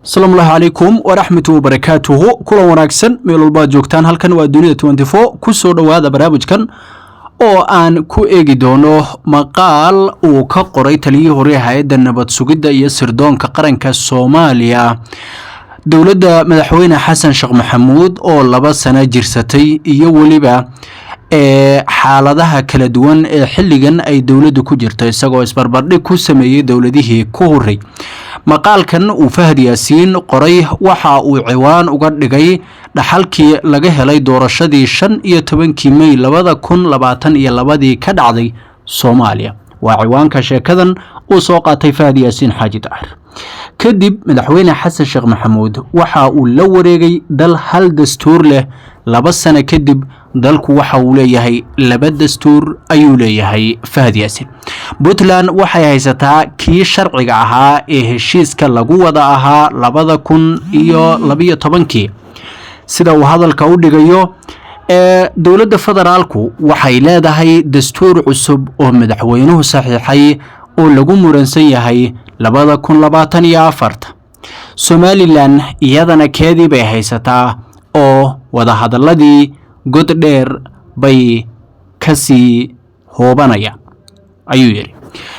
Asalaamu ullahi calaykum waraxmatu wabarakaatuhu. Kulan wanaagsan meel walbaad joogtaan. Halkan waa Dunida 24. Kusoo dhowaada barnaamijkan oo aan ku eegi doono maqaal uu ka qoray taliyihii hore hay-adda nabad sugidda iyo sirdoonka qaranka Soomaaliya, dowladda Madaxweyne Xasan Sheekh Maxamuud oo 2 sano jirsatay, iyo weliba ee xaaladaha kala duwan ee xilligan ay dowladdu ku jirto, isagoo isbarbardhig ku sameeyey dowladihii ku horey. Maqaalkan uu Fahad Yaasiin qoray waxa uu ciwaan uga dhigay "Dhaxalkii laga helay doorashadii 15-kii Mey 2022-dii ka dhacday Soomaaliya". Waa ciwaanka sheekadan uu soo qaatay Fahad Yaasiin Xaaji Daahir. Kadib Madaxweyne Xasan Sheekh Maxamuud waxa uu la wareegay dal hal dastuur leh. 2 sano kadib dalku waxa uu leeyahay laba dastuur, ayuu leeyahay Fahad Yaasiin. Puntland waxay haysataa kii sharciga ahaa ee heshiiska lagu wada ahaa 2012-kii, sida uu hadalka u dhigayo. Ee dowladda federaalku waxay leedahay dastuur cusub oo madaxweynuhu saxiixay oo lagu muransan yahay 2024-ta. Somaliland iyadana keedii bay haysataa oo wadahadaladii god dheer bay kasii hoobanayaan, ayuu yidhi.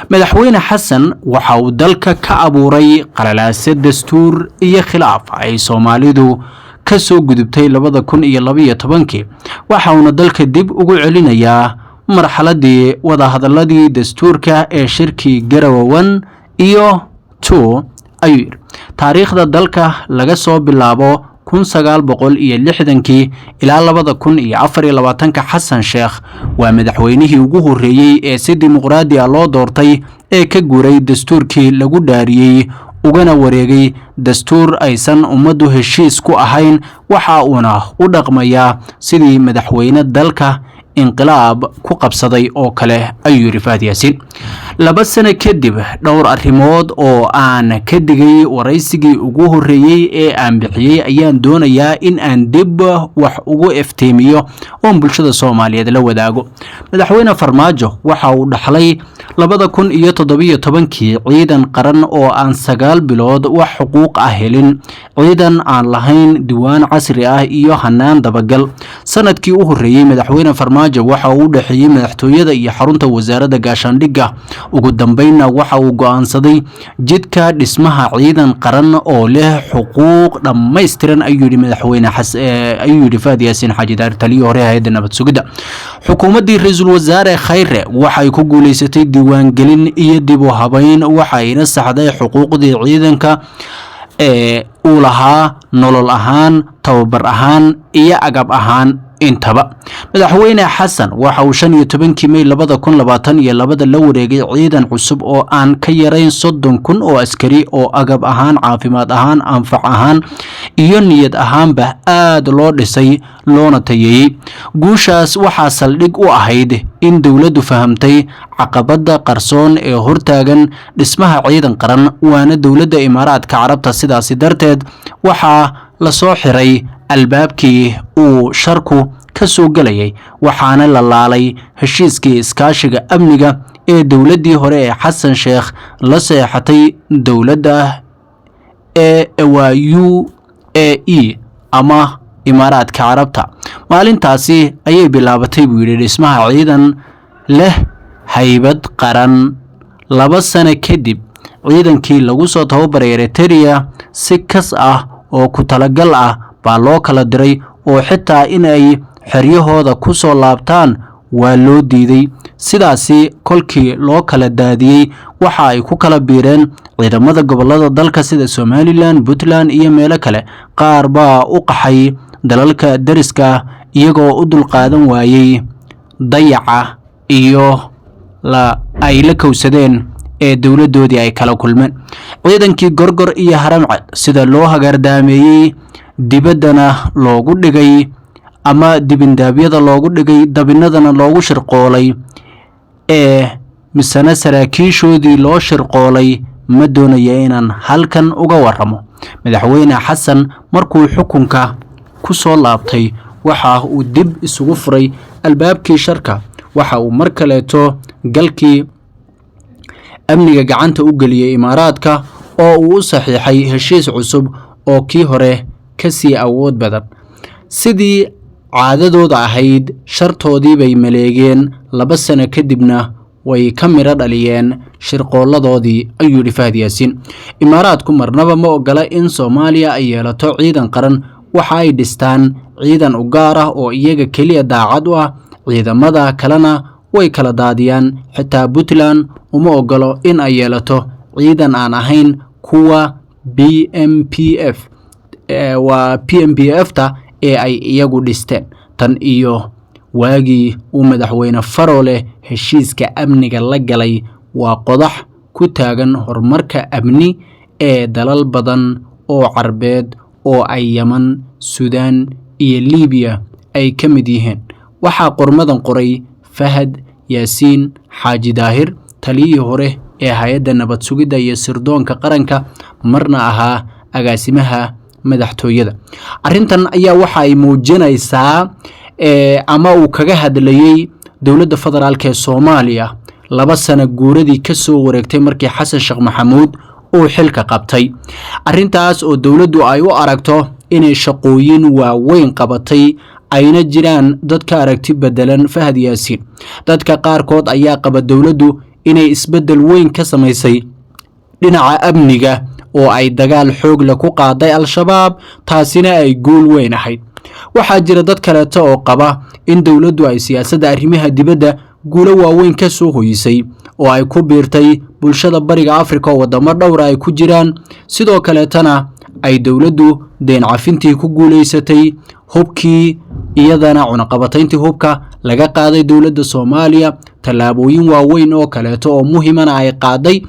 Madaxweyne Xasan waxa uu dalka ka abuuray qalalaase dastuur iyo khilaaf ay Soomaalidu ka soo gudubtay 2012-kii. Waxa uuna dalka dib ugu celinayaa marxaladii wadahadaladii dastuurka ee shirkii Garawa 1 iyo 2, ayuu yidhi. Taariikhda dalka laga soo bilaabo 1960-kii ilaa 2024-ka, Xasan Sheekh waa madaxweynihii ugu horreeyey ee si dimuqraadi ah loo doortay ee ka guuray dastuurkii lagu dhaariyey, ugana wareegay dastuur aysan ummaddu heshiis ku ahayn. Waxa uuna u dhaqmayaa sidii madaxweyne dalka inqilaab ku qabsaday oo kale, ayuu yidhi Fahad Yaasiin. 2 sano kadib, dhowr arrimood oo aan ka digay waraysigii ugu horreeyey ee aan bixiyey ayaan doonayaa in aan dib wax ugu iftiimiyo oon bulshada Soomaaliyeed la wadaago. Madaxweyne Farmaajo waxa uu dhaxlay 2017-kii ciidan qaran oo aan 9 bilood wax xuquuq ah helin, ciidan aan lahayn diwaan casri ah iyo hanaan dabagal. Sanadkii u horreeyey Madaxweyne Farmaajo waxa uu u dhexeeyey madaxtooyada iyo xarunta wasaaradda gaashaandhigga. Ugu dambeynna waxa uu go'aansaday jidka dhismaha ciidan qaran oo leh xuquuq dhammaystiran, ayuu yidhi madaxweyne, ayuu yidhi Fahad Yaasiin Xaaji Daar, taliyii hore hay-adda nabad sugidda. Xukuumaddii Ra-iisul Wasaare Khayre waxay ku guuleysatay diiwaangelin iyo dib u habeyn, waxayna saxday xuquuqdii ciidanka ee uu lahaa, nolol ahaan, tababar ahaan iyo agab ahaan intaba. Madaxweyne Xasan waxa uu 15-kii Mey 2022-da la wareegay ciidan cusub oo aan ka yarayn 30,000 oo askari oo agab ahaan, caafimaad ahaan, anfac ahaan iyo niyad ahaanba aad loo dhisay loona tayeeyey. Guushaas waxaa saldhig u ahayd in dowladdu fahamtay caqabadda qarsoon ee hortaagan dhismaha ciidan qaran, waana dowladda Imaaraadka Carabta. Sidaasi darteed waxaa lasoo xiray albaabkii uu sharku ka soo gelayay, waxaana la laalay heshiiskii iskaashiga amniga ee dowladdii hore ee Xasan Sheekh la seexatay dowladda ee waa UAE ama Imaaraadka Carabta. Maalintaasi ayay bilaabatay, buu yidhi, dhismaha ciidan leh haybad qaran. 2 sano kadib ciidankii lagu soo tababaray Eritrea si kas ah oo ku talagal ah baa loo kala diray, oo xitaa in ay xeryahooda ku soo laabtaan waa loo diiday. Sidaasi kolkii loo kala daadiyey, waxa ay ku kala biireen ciidamada gobolada dalka sida Somaliland, Puntland iyo meelo kale. Qaar baa u qaxay dalalka deriska iyagoo u dulqaadan waayey dayaca iyo la ay la kowsadeen ee dowladdoodii ay kala kulmeen. Ciidankii Gorgor iyo Haramcad sida loo hagaardaameeyey, dibaddana loogu dhigay ama dibindaabyada loogu dhigay, dabinadana loogu shirqoolay ee misena saraakiishoodii loo shirqoolay, ma doonaya inaan halkan uga waramo. Madaxweyne Xasan markuu xukunka ku soo laabtay waxa uu dib isugu furay albaabkii sharka. Waxa uu mar kaleeto galkii amniga gacanta u geliyey Imaaraadka oo uu u saxiixay heshiis cusub oo kii hore ka sii awood badan. Sidii caadadooda ahayd, shartoodii bay maleegeen, 2 sano kadibna way ka midho dhaliyeen shirqooladoodii, ayuu yidhi Fahad Yaasiin. Imaaraadku marnaba ma ogola in Soomaaliya ay yeelato ciidan qaran. Waxa ay dhistaan ciidan u gaar ah oo iyaga keliya daacad u ah, ciidamada kalena way kala daadiyaan. Xitaa Puntland uma ogolo in ay yeelato ciidan aan ahayn kuwa PMPF, waa PMPF ta ee ay iyagu dhisteen. Tan iyo waagii uu Madaxweyne Faroole heshiiska amniga la galay, waa qodax ku taagan horumarka amni ee dalal badan oo Carbeed oo ay Yeman, Suudaan iyo Liibiya ay ka mid yihiin. Waxaa qormadan qoray Fahad Yaasiin Xaaji Daahir, taliyihii hore ee Hay-adda Nabad Sugidda iyo Sirdoonka Qaranka, marna ahaa agaasimaha madaxtooyada. Arrintan ayaa waxa ay muujinaysaa ama uu kaga hadlayey dowladda federaalka ee Soomaaliya 2 sano guuradii ka soo wareegtay markii Xasan Sheekh Maxamuud uu xilka qabtay, arrintaas oo dowladdu ay u aragto inay shaqooyin waaweyn qabatay, ayna jiraan dad ka aragti bedelan Fahad Yaasiin. Dadka qaarkood ayaa qaba dowladdu inay isbeddel weyn ka samaysay dhinaca amniga oo ay dagaal xoog leh ku qaaday Al-Shabaab, taasina ay guul weyn ahayd. Waxaa jira dad kaleeto oo qaba in dowladdu ay siyaasadda arrimaha dibadda guulo waaweyn ka soo hoyisay oo ay ku biirtay Bulshada Bariga Afrika oo wadamo dhowra ay ku jiraan. Sidoo kaleetana ay dowladdu deen cafintii ku guulaysatay, hubkii iyadana cunaqabatayntii hubka laga qaaday dowladda Soomaaliya, tallaabooyin waaweyn oo kaleeto oo muhimana ay qaaday.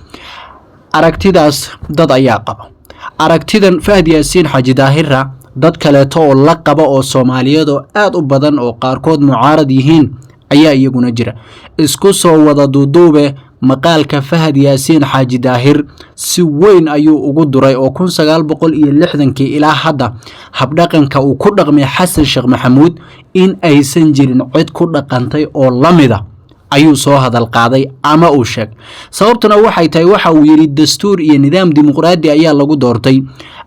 Aragtidaas dad ayaa qaba. Aragtidan Fahad Yaasiin Xaaji Daahira dad kaleeto oo la qaba oo Soomaaliyeed oo aada u badan oo qaarkood mucaarad yihiin ayaa iyaguna jira. Isku soo wada duuduube, maqaalka Fahad Yaasiin Xaaji Daahir si weyn ayuu ugu duray oo 1960-kii ilaa hadda habdhaqanka uu ku dhaqmay Xasan Sheekh Maxamuud in aysan jirin cid ku dhaqantay oo la mida ayuu soo hadal qaaday ama uu sheegay. Sababtuna waxay tahay, waxa uu yidhi, dastuur iyo nidaam dimuqraadi ayaa lagu doortay,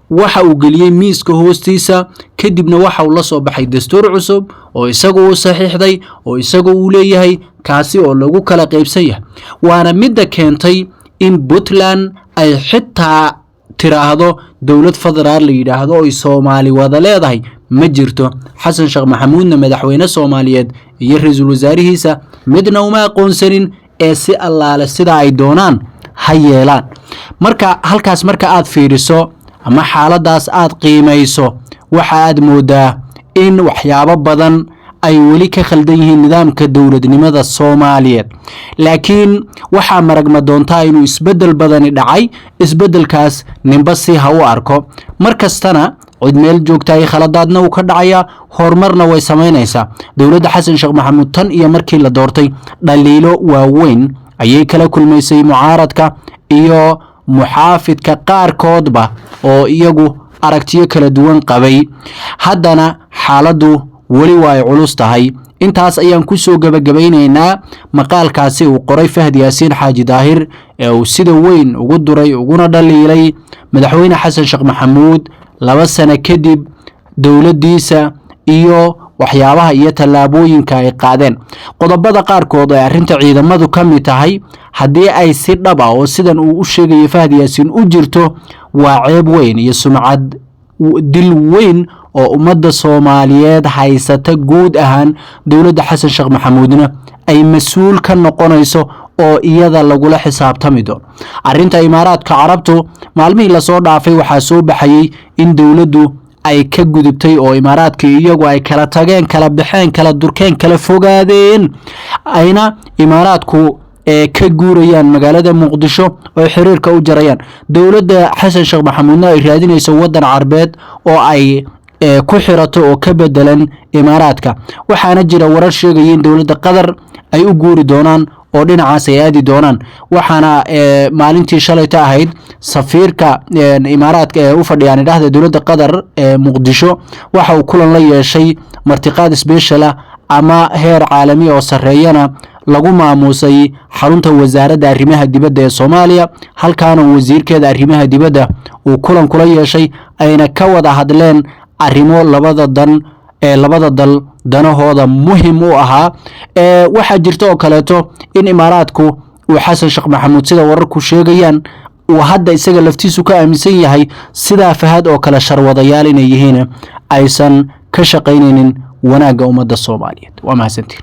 waxa uu geliyey miiska hoostiisa, kadibna waxa uu la soo baxay dastuur cusub oo isagu uu saxiixday oo isagu uu leeyahay, kaasi oo lagu kala qaybsan yahay. Waana midda keentay in Puntland ay xitaa tiraahdo dowlad federaal la yidhaahdo oy Soomaali wada leedahay ma jirto. Xasan Sheekh Maxamuudna madaxweyne Soomaaliyeed iyo ra-iisul wasaarihiisa midna uma aqoonsanin, ee si allaale sida ay doonaan ha yeelaan. Marka halkaas marka aad fiiriso ama xaaladaas aad qiimayso, waxa aad moodaa in waxyaabo badan ay weli ka khaldan yihiin nidaamka dowladnimada Soomaaliyeed, laakiin waxaa maragma doontaa inuu isbeddel badani dhacay. Isbeddelkaas ninba si ha u arko. Mar kastana cid meel joogtaay khaladaadna uu ka dhacayaa, horumarna way samaynaysaa. Dowladda Xasan Sheekh Maxamuud tan iyo markii la doortay dhaliilo waaweyn ayay kala kulmaysay mucaaradka iyo muxaafidka qaarkoodba oo iyagu aragtiyo kala duwan qabay. Haddana xaaladdu weli waa ay culus tahay. Intaas ayaan kusoo gebagabaynaynaa maqaalkaasi uu qoray Fahad Yaasiin Xaaji Daahir ee uu sida weyn ugu duray uguna dhaliilay Madaxweyne Xasan Sheekh Maxamuud 2 sano kadib dowladdiisa iyo waxyaabaha iyo tallaabooyinka ay qaadeen. Qodobada qaarkood ay arrinta ciidamadu ka mid tahay, haddii ay si dhab ah oo sidan uu u sheegayo Fahad Yaasiin u jirto, waa ceeb weyn iyo sumcad dil weyn oo ummadda Soomaaliyeed haysata guud ahaan, dowladda Xasan Sheekh Maxamuudna ay mas-uul ka noqonayso oo iyada lagula xisaabtami doono. Arrinta Imaaraadka Carabtu, maalmihii lasoo dhaafay waxaa soo baxayey in dowladdu ay ka gudubtay oo Imaaraadka iyagu ay kala tageen, kala baxeen, kala durkeen, kala fogaadeen, ayna Imaaraadku ee ka guurayaan magaalada Muqdisho oo xiriirka u jarayaan. Dowladda Xasan Sheekh Maxamuudna ay raadinayso waddan Carbeed oo ay ku xirato oo ka bedelan Imaaraadka. Waxaana jira warar sheegaya in dowladda Qatar ay u guuri doonaan oo dhinacaas ay aadi doonaan. Waxaana maalintii shalayta ahayd safiirka Imaaraadka ee u fadhiyaan idhahda dowladda Qatar ee Muqdisho waxa uu kulan la yeeshay martiqaad special ah ama heer caalami oo sarreeyana. Lagu maamuusay xarunta Wasaaradda Arrimaha Dibadda ee Soomaaliya, halkaana wasiirkeeda arrimaha dibadda uu kulan kula yeeshay, ayna ka wada hadleen arrimo labada dan ee labada dal danahooda muhim u ahaa. Waxaa jirta oo kaleeto in Imaaraadku uu Xasan Sheekh Maxamuud, sida wararku sheegayaan, uu hadda isaga laftiisu ka aaminsan yahay sidaa Fahad oo kale sharwadayaal inay yihiin, aysan ka shaqaynaynin wanaagga ummadda Soomaaliyeed. Waa mahadsantiin.